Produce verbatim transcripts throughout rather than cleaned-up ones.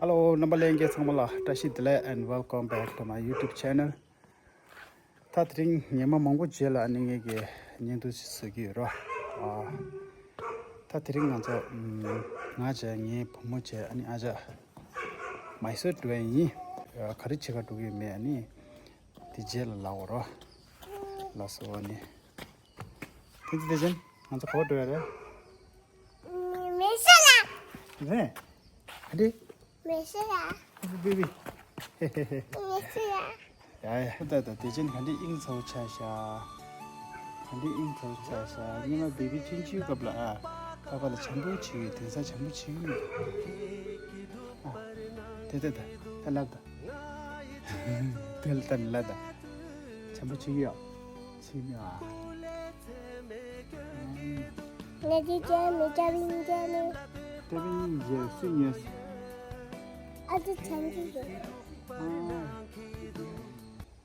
Hello རྣམ་པ་ལྷན་རྒྱས་ཚང་མ་ལ་བཀྲ་ཤིས་བདེ་ལེགས། And welcome back to my YouTube channel. ད་དེ་རིང་ཉི་མ་མང་པོ་རྗེས་ལ་ཨ་ནི་ངེད་ཀྱི་བརྙན་ཐུང་ཞིག་བཟོ་གི་ཡོད་རོ། ཨ་ད་དེ་རིང་ང་ཚོ་ང་བྱས་ངའི་བུ་མོ་བྱས་ཨ་ནི་ཨ་ཅག་མའི་སུར་འགྲོ་ཡ་ཡིན། ག་རེ་བྱེད་ག་འགྲོ་གི་ཡོད་མེད་ཨ་ནི་དེ་རྗེས་ལ་ལབ་འོ་རོ། ལགས་སོ་ཨ་ནི། དེ་ཚེ་དེ་བཞིན་ང་ཚོ་ག་པར་འགྲོ་ཡ་རེད། མི་ཤེས་ལ། རེད། ཨ་འདི། མི་ཤེས་ལ། བི་བི། མི་ཤེས་ལ། ཡ་ཡ། ད་ད་དེ་བཞིན་ག་འདི་ཨིང་ཚོ་ཆ་ཤ། ག་འདི་ཨིང་ཚོ་ཆ་ཤ། ཉི་མ་བི་བི་ཆུང་ཆུང་སྐབས་ལ་ཨ། ད་པ་ལ་བྱམས་པོ་བྱེད་ཡོད་དེང་སང་བྱམས་པོ་བྱེད་ཡོད། ཨ། དེ་དེ་ད་ད་ལབ་ད། དེ་ལ་ད་ལ་ད། བྱམས་པོ་བྱེད་ཡོད། ཆི་མི་ཨ། ང་ཅི་ཅན་མི་ཅ་བིན་ཅན་ནི། ཏེ་བིན་ཡེ་སུ་ཉེ་སུ། ཨ་ཅི་ཆན་ཅི་ཡེ།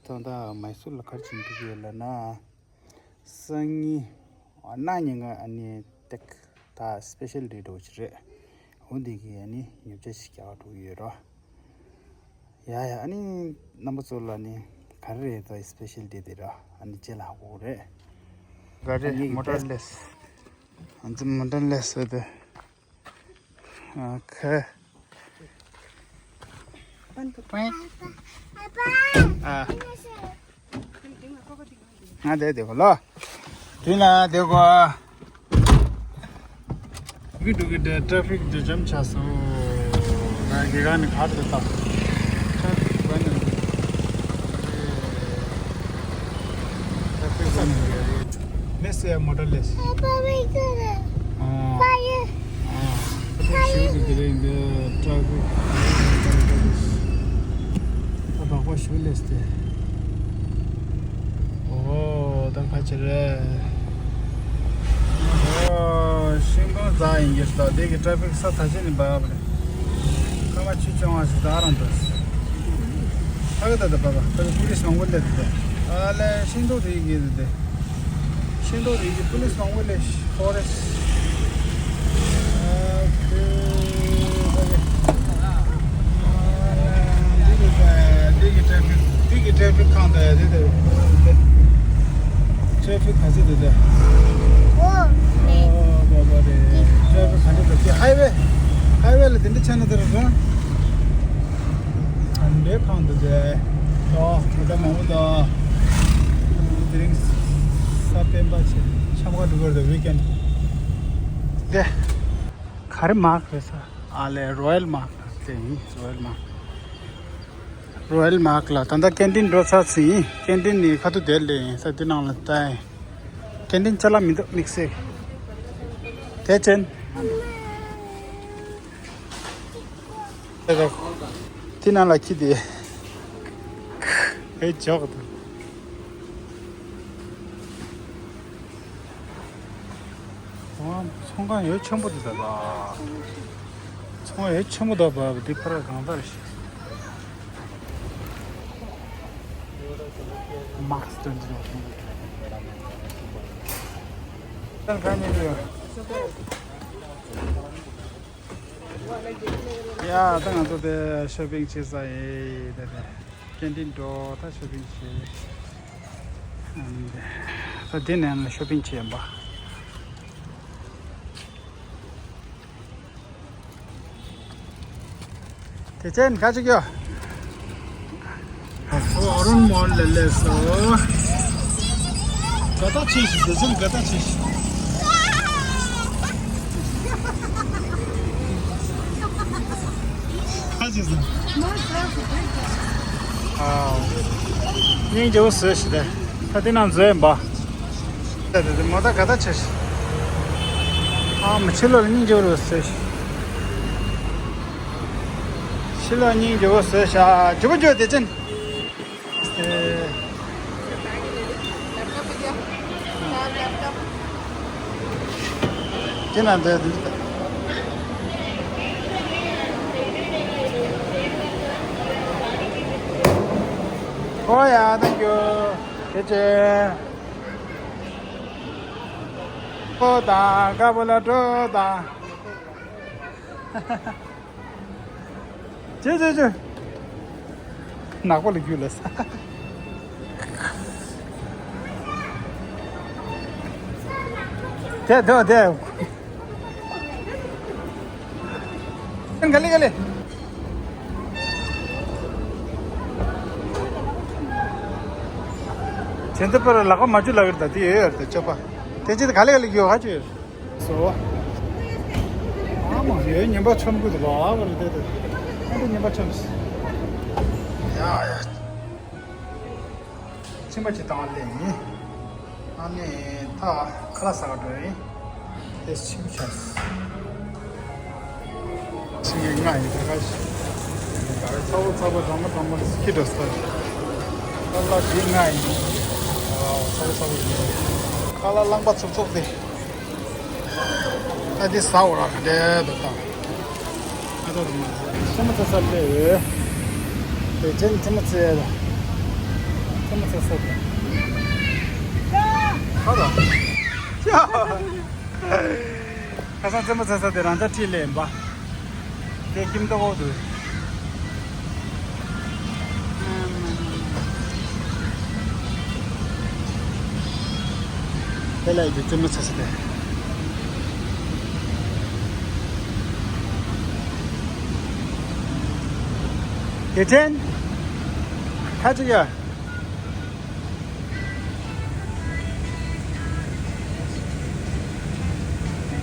ད་ལྟ་མའི་སུར་ལ་ག་རེ་བྱེད་འདུག་ཡོད་ལབ་ན། སང་ཉིན་གནངས་ཉིན་ང་ཨ་ནི་ཏེག་ད་སི་པེ་ཤལ་ཌེ་འདྲ་བོ་ཞིག་རེད། འོ་འདི་གི་ཨ་ནི་ཉོ་ཆ་ཞིག་རྒྱག་འགྲོ་གི་ཡོད་རོ། ཡ་ཡ། ཨ་ནི་རྣམ་པ་ཚོ་ལ་ནི་ག་རེ་རེད་ད་སི་པེ་ཤལ་ཌེ་དེ་ར་ཨ་ནི་རྗེས་ལ་ཧ་གོ་རེད། ག་རེ་ཨ་ནི་མོ་ཊ་ལེས། ཨ་ཙི་མོ་ཊ་ལེས་ཟེར་དེ། ཨ་ཁ། ཨ། ང་བསྡད་བསྡད་གོ་ལོ། དུས་ན་བསྡད་གོ། གི་འདུག་གི་འདྲ་ཊ་ཕིག་འདྲ་འཇམ་ཆགས་སོང་། ང་དགེ་རྒན་ནི་ག་རེ་ལྟ། ཊ་ཕིག་བ་ནི། ཊ་ཕིག་བ་ནི། མེ་སེ་མོ་ཊ་ལེས། ཨ། ཨ། ཞུ་གི་དེ་རིང་འདི་ཊ་ཕིག་ད་བག་པ་ཞུ་ལེས་ཏེ། ཨོ་ད་ག་ཅི་རེད། ཨོ་ཤིང་སྡོང་རྫ་ཡིན་གྱི་ད་དེ་གི་ཊ་ཕིག་ས་ད་ཅི་ནི་འབབ་རེད། ཁ་མ་ཆུ་ཆུང་བ་ཞིག་ད་རང་འདུག་ད་གི་ད་ད་བ་བ་ད་གི་པུ་ལིས་མང་པོ་སླེབས་འདུག་ཨ་ལེ་ཤིང་སྡོང་རིགས་ཀྱི་དེ། ཤིང་སྡོང་རིགས་ཀྱི་པུ་ལིས་མང་པོ་སླེབས་ཤིག་ཕོ་རེ་སི། ཨ་ཁུ་ད་གི་འདི་གི་འདི་གི་ཊ་ཕིག་འདི་གི་ཊ་ཕིག་ཁང་དང་དེ་དེ་ཊ་ཕིག་ག་ཚོད་འདུག་དེ། ཨོ་ནི། ཨོ་བ་བ་རེད། ཊ་ཕིག་ག་ཚོད་འདུག་དེ་ཧའི་ཝེ། ཧའི་ཝེ་ལ་དེ་འདྲ་ཆགས་ན་དེ་རེད་ར། ཨ་འདྲའི་ཁང་དུ་བསྡད། ཨོ་ད་ལྟ་མང་པོ་འདུག་དེ་རིང་ས་སྤེན་པ་ཆེ་འཆམ་ག་འགྲོ་གི་རེད་ཝིག་ཨེན་ཌི། དེ་ག་རེ་མཱག་རེད་ས། ཨ་ལེ་རོ་ཡལ་མཱག་དེ་ཡིན་རོ་ཡལ་མཱག་རོ་ཡལ་མཱག་ལ་ད་ལྟ་ཀེན་ཊིན་འགྲོ་ཚར་ཟིན་ཡིན། ཀེན་ཊིན་ནི་ཁ་ཐུག་དེར་ལས་ཡིན་ས་དེ་ནང་ལ་ལྟ་ཡིན། ཀེན་ཊིན་ཅ་ལག་མི་འདུག་དམིགས་བསལ། དེ་ཅན། དེ་ནང་ལ་ཁྱི་དེ། ཨེ་ཇོག་དང་། ཚོང་ཁང་ཡོད་ཆེན་པོ་དེ་ད་ལ། ཚོང་ཡོད་ཆེན་པོ་ད་བ་འདི་ཕར་གང་ལྟར་ཞིག་མཱག་སི་ཊོན་ཊི་ནོ་ཁྱོད་ཀྱི་ཁྱོད་ག་ཉེ་གི་ཡོད། ཡ་ད་ང་ཚོ་དེ་ཤོ་པིང་བྱེད་ས་ཡིན་དེ་དེ་ཀེན་ཊིན་འགྲོ་ད་ཤོ་པིང་བྱེད། ད་དེ་ནས་ཤོ་པིང་བྱེད་ཡིན་པ། དེ་ཅན་ག་ཅིག་ཡོད། ཨོ་ཨ་རུན་མོལ་ལ་སླེབས་སོ། དགའ་ཐག་ཆོད་ཤིག་དེ་ཅན་དགའ་ཐག་ཆོད་ཤིག་ཁ་ཅིག་སོང་། ཨ། སྙིང་རྗེ་བོ་བཟོས་ཤིག་དེ། ད་དེ་ནང་འཛུལ་ཡིན་པ། ད་དེ་དེ་མོ་ད་དགའ་ཐག་ཆོད་ཤིག་ཨ་མ་ཕྱི་ལོགས་ལ་སྙིང་རྗེ་བོ་བཟོས་ཤིག་ཕྱི་ལོགས་སྙིང་རྗེ་བོ་བཟོས་ཤག་ཇོ་བོ་ཇོ་དེ་ཅན། དེ་ན་འདི། ཨོ་ཡ། Thank you. དེ་ཅན། ཨོ་ད་ག་བོ་ལ་འགྲོ་ད། ཅེ་ཅེ་ཅེ། ནག་པོ་ལ་རྒྱུས་ལ་ས། དེ་དེ་དེ། ག་ལེ་ག་ལེ། ཁྱེད་ཚོ་པར་ལག་པ་མ་བཅུ་ལ་གིར་ད་དེ་ཡོད་ཡོད་དེ་ཆོག་པ། དེ་ཅི་ག་ལེ་ག་ལེ་ཡོད་ཧ་ཅོ་ཡོད། སོ། ཨ་མ་ཡོད་ཉན་པ་ཆོམ་གུ་དུ་ལོ་ཨ་བར་དེ་དེ། ཨ་དེ་ཉན་པ་ཆོམ། ཡ་ཡ། ཕྱིན་པ་ཅི་བཏང་ལེ་ཡིན། ཨ་ནི་ད་ཁ་ལག་ཟ་ག་འགྲོ་ཡིན། དེ་ཕྱིན་ཆ། ཕྱིན་ཡིན་ང་ཡིན་ད་ག་ཞིག་ཚ་བོ་ཚ་བོ་དྲང་མོ་དྲང་མོ་ཁྱི་འགྲོ་ས། ཁ་ལག་ཞིག་ང་ཡིན། ཨ་ཚ་བོ་ཚ་བོ་ཡིན། ཁ་ལག་རླངས་པ་ཚུབ་ཚུབ་དེ། ཨ་དེ་ཟ་འོ་ར་ག་འདྲ་འདུག་ད། ཨ་ད་དུ་མ་ཟ། ཤ་མ་ཚ་ས་ལེ། དེ་ཅན་ཅི་མ་ཚེ་ལ། ཅི་མ་ཚ་ས་དེ། ཧ་ར། ཡ། ཁ་སང་ཅི་མ་ཚ་ས་དེ་རང་ཅག་ཁྲིད་ལེ་ཡིན་པ། དེ་ཁྱིམ་ཐོག་འོག་ཏུ། དེ་ལ་ཡི་ཙི་མི་ཚེ་ཚེ་དེ། དེ་ཅན། ཁ་ཅིག་ཡ།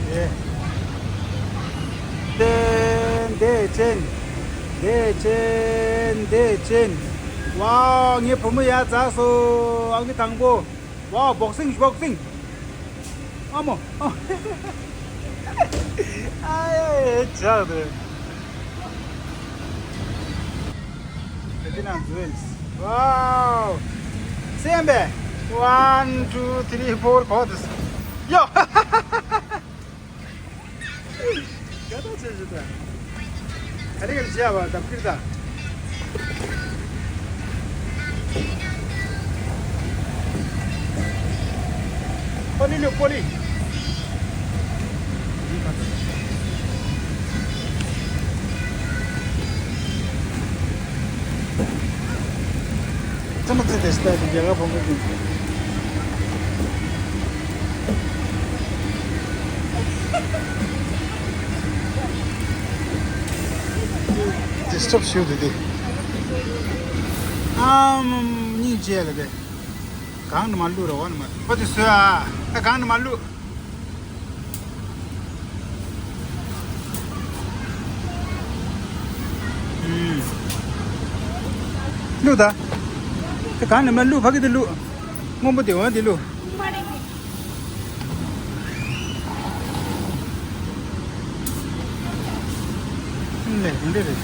དེ་ཅན། དེ་ཅན། དེ་ཅན། དེ་ཅན། ཝའོ། ངའི་བུ་མོ་ཡར་འཛེགས་སོང་། ཨང་ཀི་དང་པོ། ཝའོ། བོག་སིང་བོག་སིང་། ཨ་མོ། ཨ་ཡ་ཡ་ཇག་དེ། དེ་དེ་ནང་འཛུལ། ཝའོ། སེམས་པས། One, two, three, four, གོ་དེ། ཡོ། ག་ད་ཆེ་ཞིག་ད། ག་རེ་ག་རེ་བྱས་པ་ད་ཕིར་ད། པོ་ལི་ལུ་པོ་ལི། ཙི་མ་ཙི་དེ་སྟ་དེ་རྒྱ་གར་བོང་བུ་དེ། དེ་སྟོབ་ཞིག་དེ་དེ། ཨམ་སྙིང་རྗེ་ལ་དེ། གང་ནི་མ་བླུག་ར་བ་ནི་མ་བླུག་པ་དེ་བཟོས་ཨ། ད་གང་ནི་མ་བླུག་ཨུམ། བླུག་ད། ད་གང་ནས་མ་བླུག་ཕ་གི་དེ་བླུག་སྔོན་པོ་དེ་འོ་དེ་བླུག་ཨུམ་ལེ་འདི་རེད།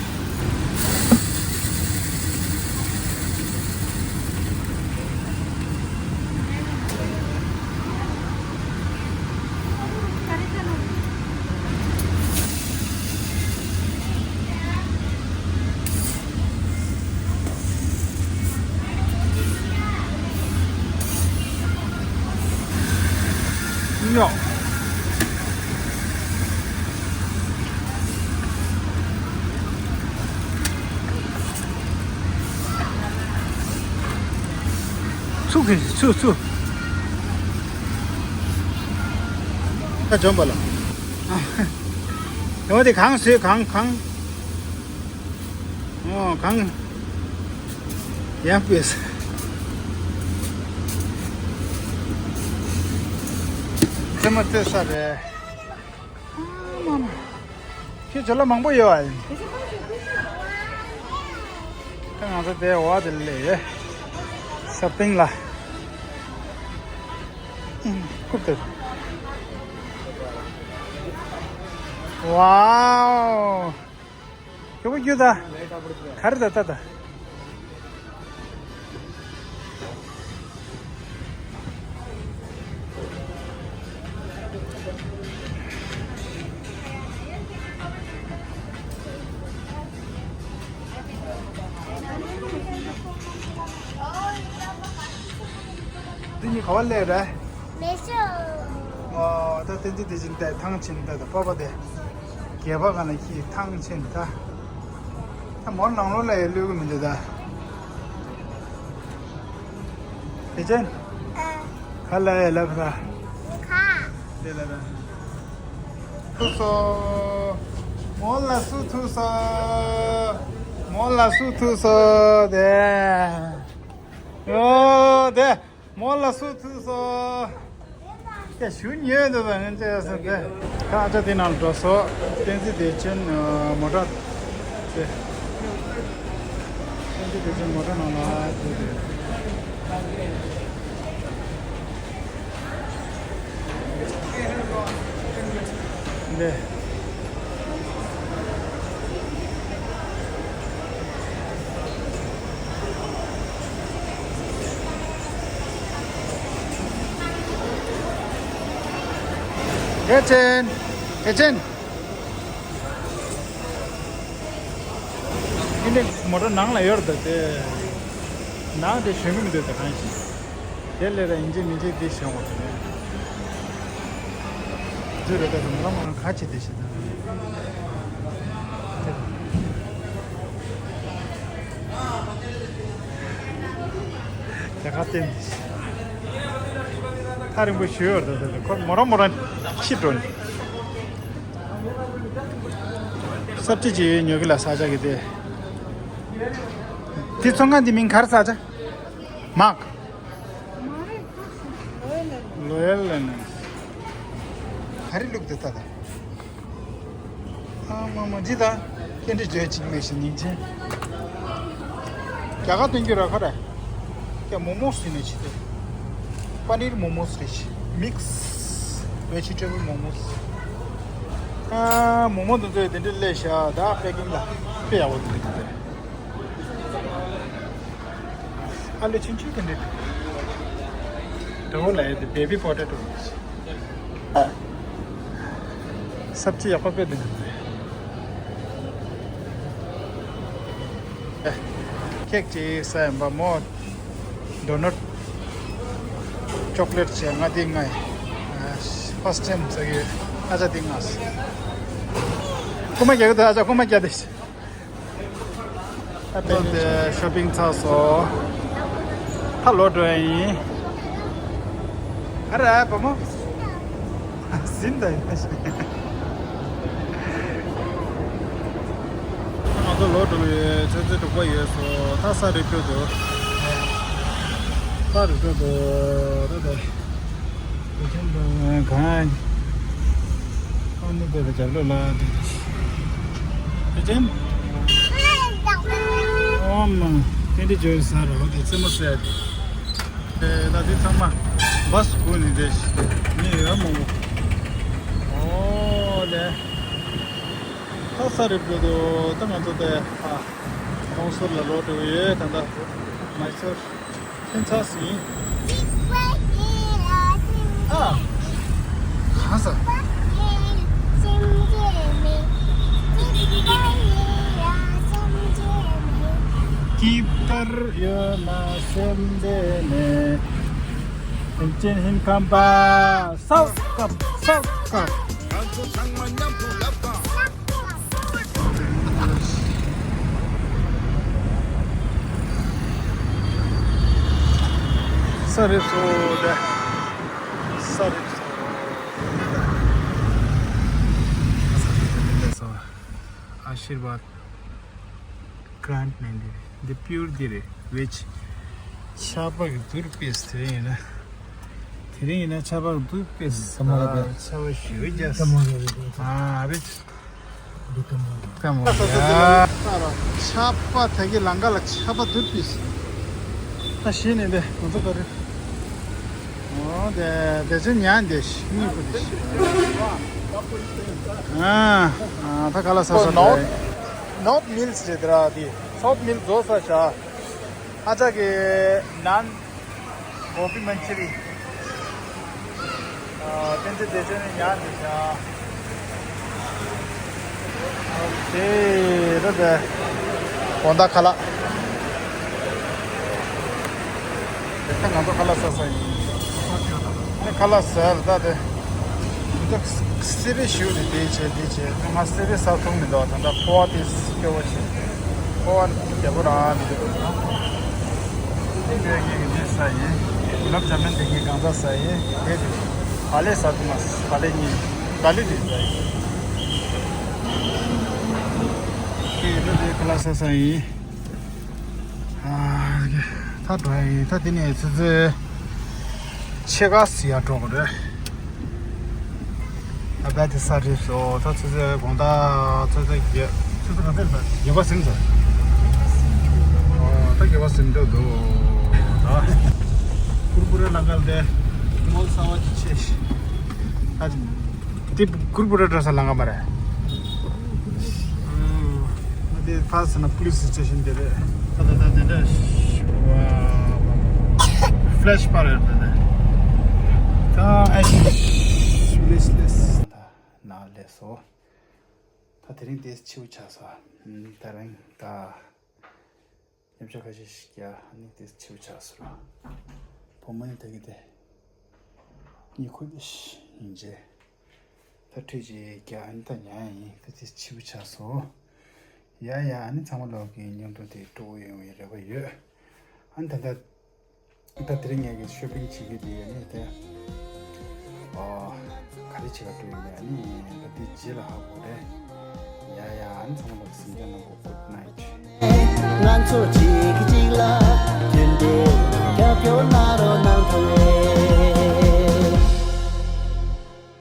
ཉོ། ཚུགས་ཀྱི་ཚུགས་ཚུགས། ད་འཇོམས་པ་ལ། ཨ། ཡོང་དེ་གང་བཟོས་གང་གང་། ཨོ་གང་། ཡང་པེས། ཙེ་མ་ཙེ་ས་རེད། ཨ་མ་མ། ཁྱེད་ཇོ་ལ་མང་པོ་ཡོད་ཨ་ཡིན། ད་ང་ཚོ་དེ་འོ་དེ་ལས་ཡོད། ཤོ་པིང་ལ། ཨིན་ཁུབ་དེ། ཝའོ། ཁྱོད་ཀྱི་རྒྱུ་ད། ག་རེ་ད་ད་ད། འདི་གཉིས་ག་བ་སླེབས་རེད། མེ་ཤོ། ཨོ། ད་བསྟན་འཛིན་དེ་བཞིན་ཏེ་ཐང་ཆེན་ཏེ་ད་པ་པ་དེ། རྒྱལ་བ་ག་ན་ཁྱི་ཐང་ཆེན་ད། མོ་ནང་ལོགས་ལ་ཡ་ལུས་གི་མི་འདུག་ད། དེ་ཅན། ཁ་ལ་ཡ་ལབ་ད། དེ་ལ་ད། ཐུག་སོ། མོ་ལ་སུ་ཐུག་སོ། མོ་ལ་སུ་ཐུག་སོ་དེ། ཨོ་དེ། མོ་ལ་སུ་ཐུག་སོ། ཀྱ་ཞུ་ཉོས་འདུག་ད་ངན་ཅེས་ཟེར་ཏེ། ཁ་ཨ་ཅག་དེ་ནང་འགྲོ་སོ། བསྟན་འཛིན་བདེ་ཆེན་མོ་ཊ་དེ། བསྟན་འཛིན་བདེ་ཆེན་མོ་ཊ་ནང་ལ་འགྲོ་དེ། འདི། ཡ་ཅན། ཡ་ཅན། ཨིན་ནི་མོ་ཊ་ནང་ལ་ཡོད་རེད་ད་དེ། ནང་དེ་ཞོན་གི་མི་འདུག་ད་གང་ཞིག་དེ་ལས་ར་ཡིན་གཅིག་མིན་གཅིག་འདི་བྱུང་བ་དེ་ནས། འཛུལ་རེད་ད་དེ་མོ་རང་མོ་རང་ག་བྱེད་དེ་ཞེ་ད། དེ་ག་བསྟན་དེ་ཞེ། ཐག་རིང་པོ་ཞུ་ཡོད་རེད་ད་དེ་ཁོ་མོ་རང་མོ་རང་ཁྱི་འགྲོ་ནི། སབ་ཅི་ཅི་ཉོ་གི་ལ་ས་ཆ་གི་དེ། དེ་ཚོང་ཁང་དེ་མིང་ག་རེ་ས་ཆ། མག་ལོ་ཡལ་ལ་ནི། ཧ་རི་ལུག་དེ་ལྟ་ད། ཨ་མ་མ་འདི་ད། ཀེན་ཌི་ཇོའི་ཅིག་མེད་ཤི་ཉིན་ཆེན། རྒྱ་གར་སྟོན་རྒྱུ་ར་ཁ་ར། ཀྱ་མོ་མོ་སི་ནི་ཆི་དེ། པ་ནིར་མོ་མོ་སི་རེ་ཤི། མིག་སི་བེ་ཇི་ཊེ་བལ་མོ་མོ་སི། ཨ་མོ་མོ་དེ་ཚོ་དེ་འདྲ་ལས་ཤ་ད་པེ་ཀིང་ལ་དཔེ་ཡག་པོ་དེ་འདྲ་དེ། ཨ་ལུ་ཆུང་ཆུང་དེ་འདྲ། འདྲ་བོ་ལ་ཡོད་དེ་བེ་བི་པོ་ཏེ་ཏོ། སབ་ཅི་ཡག་པོ་དཔེ་འདུག་ཨེ། ཁེག་ཅིག་ཟ་ཡིན་པ་མོ། ཌོ་ནཊ། ཅོག་ལེཊ་བྱས་ང་དེ་ང་ཡིན། ཕར་སི་ཊེམ་ཟ་གི་ཡོད། ཨ་ཅག་དེ་ང་སི། རྐུ་མ་རྒྱག་གི་འདུག་ཨ་ཅག་རྐུ་མ་རྒྱག་དེ། ད་དཔེ་དེ་ཤོ་པིང་ཚར་སོང་། ད་ལོག་འགྲོ་ཡ་ཡིན། ག་རེ་བུ་མོ། ཟིན་ད་ཡིན་ད་ཤི། ང་ཚོ་ལོག་འགྲོ་གི་ཡོད། ཆུ་ཚོད་དྲུག་པ་ཡོལ་སོང་། ད་ས་རུབ་རྒྱུ་འདུག་ས་རུབ་རྒྱུ་འདུག་ད་དེ། དེ་ཅན་དང་གང་། ཨ་ནི་དེ་ལ་རྒྱབ་ལོགས་ལ་དེ། དེ་ཅན། ཨོ་མ། ཀེན་ཌི་ཇོའི་ཟ་རོགས་དེ་རྩེད་མོ་རྩེ་ཡ་དེ། དེ་ད་དེ་ཚང་མ་བྷ་སི་སྒུག་ནི་དེ། མི་ཡོད་མང་པོ། ཨོ་དེ། ད་ས་རུབ་རྒྱུ་འདུག་ད་ང་ཚོ་དེ་ཨ། ཀོང་སོར་ལ་ལོག་འགྲོ་གི་ཡོད། ད་ལྟ་མའི་སོར་ཕྱིན་ཚར་ཟིན། ཨ། གང་ཟེར། ཀི་པར་ཡོད་ན་སེམས་བདེ་མེད། སེམས་ཅན་ཧིན་ཁམས་པ། སའུ་ཀམ་སའུ་ཀམ། ང་ཚོ་ཚང་མ་མཉམ་དུ་ལབ་དང་། ས་རུབ་སོང་། ས་རུབ་སོང་། ཨ་ཤིར་བཱད། གྷ་རན་ཊི་ནས་འདི་རེད། འདི་པིའུར་འདི་རེད། ཝེཇ། ཆར་པ་གི་བདུད་པས་དེ་རིང་ཡིན་ན། དེ་རིང་ཡིན་ན་ཆར་པ་གི་བདུད་པས། ཀ་མ་ལ་པེ། ཆར་པ་ཞེ་པོ་རྒྱག་ཀ་མ་ལ་པེ། ཨ་རེད། འདི་ཀ་མ་ལ་པེ། ཀ་མ་ལ་པེ། ཆར་པ་ད་གི་ལང་ཀ་ལ་ཆར་པ་བདུད་པས། ད་ཤི་ནས་འདི་ང་ཚོ་ག་རེ། ཨོ་དེ་དེ་ཚོ་ཉན་དེ་ཤི་གཉིས་པོ་དེ་ཤི། ཨ་ཨ་ད་ག་ལ་ས་ས་ནོར་ཐ་ནོར་ཐ་མིལ་སི་རེད་དེ་ར། དེ་སའུ་ཐ་མིལ་སི་བཟོ་ས་ཤ། ཨ་ཅག་གི་ནཱན་གོ་བི་མན་ཅུ་རི། ཨ་བསྟན་འཛིན་བདེ་ཆེན་ནི་ཉན་དེ་ཤ། དེ་རེད་པས། དགོང་དག་ཁ་ལག་དེ་ཁ་ང་ཚོ་ཁ་ལག་ཟ་ས་ཡིན། ཨ་ཁ་ལག་ཟ་ལ་ད་དེ། ང་ཚོ་སི་པན་ཞུ་དེ་དེ་བྱས་དེ་བྱས། ང་སི་པན་ཟ་ཐུབ་མི་འདུག་ད་ལྟ་ཕོ་བ་དེ་སྐྱོ་བོ་བྱས། ཨོ་ཨན་རྒྱལ་པོ་རང་འདི་འདི་ངས་ཀྱི་འདི་ཟ་ཡིན། གུ་ལབ་ཇ་མན་དེ་ངས་གང་ཟ་ཟ་ཡིན། དེ་དེ་ཧ་ལས་ཟ་དུ་མ་ཧ་ལས་གཉིས་ད་ལི་དེ་ཟ་ཡིན། དེ་དེ་དེ་ཁ་ལག་ཟ་ཟ་ཡིན། ཨ་ད་འགྲོ་ཡིན། ད་དེ་ནས་ཚེ་ཚེ་ཕྱེད་ཀ་ཟི་ཡ་འགྲོ་གི་རེད། ད་བལ་དེ་ས་རེད་སོ། ད་ཚེ་ཚེ་དགོང་དག་ཚེ་ཚེ་རྒྱ་ཚེ་ཚེ་ག་ཚོད་ལ་རྒྱལ་པོ་ཟིན་ཚར། ཨོ་ད་རྒྱལ་པོ་ཟིན་འགྲོ་འདུག་ད་ཀུར་ཀུ་རེ་ལ་འགལ་ཏེ་མོལ་ས་བ་ཅི་ཆེ་ཤི། ད་དེ་ཀུར་ཀུ་རེ་འགྲོ་ས་ལ་འགལ་མ་རེད། ཨ་དེ་ཕ་སི་ན་པུ་ལི་སི་སི་ཊེ་ཤན་དེ་རེད། ད་ད་ད་དེ་འདྲ་ཤི་བ་ཕི་ལེ་ཤི་པར་ཡོད་པ་རེད། ད་ཨེ་ཤི་ལེ་ཤི་ལེ་ཤི་ད་ན་ལེ་སོ། ད་དེ་རིང་དེ་ཕྱི་པོ་ཆགས་སོ། ད་རིང་ད་ཉམས་ཆག་ཁ་ཤས་ཤིག་རྒྱག་ཨ་ནི་དེ་ཕྱི་པོ་ཆགས་སོ། བུ་མོ་ནི་ད་གི་དེ་ཉི་ཁུ་དེ་ཤི་ཡིན་རྗེས། ད་ཁྲུས་ཅིག་རྒྱག་ཨ་ནི་ད་ཉལ་ཡིན། ད་དེ་ཕྱི་པོ་ཆགས་སོ། ཡ་ཡ་ཨ་ནི་ཚང་མ་ལོག་གི་མཉམ་དུ་དེ་སྤྲོ་བོ་ཡོང་བའི་རེ་བ་ཡོད། ཨ་ནི་ད་ལྟ་ད་དེ་རིང་ངས་ཀྱི་ཤོ་པིང་བྱེད་ཀྱི་དེ་ཡ་ནི་དེ། ཨོ། ག་རེ་བྱེད་ག་འགྲོ་ཡིན་པས་ཨ་ནི་ད་དེ་རྗེས་ལ་ཧ་གོ་རེད། ཡ་ཡ་ཨ་ནི་ཚང་མ་ལོག་གི་སེམས་ཅན་རྣམས་པོ་གུད་ནའིཊ། ང་ཚོ་གཅིག་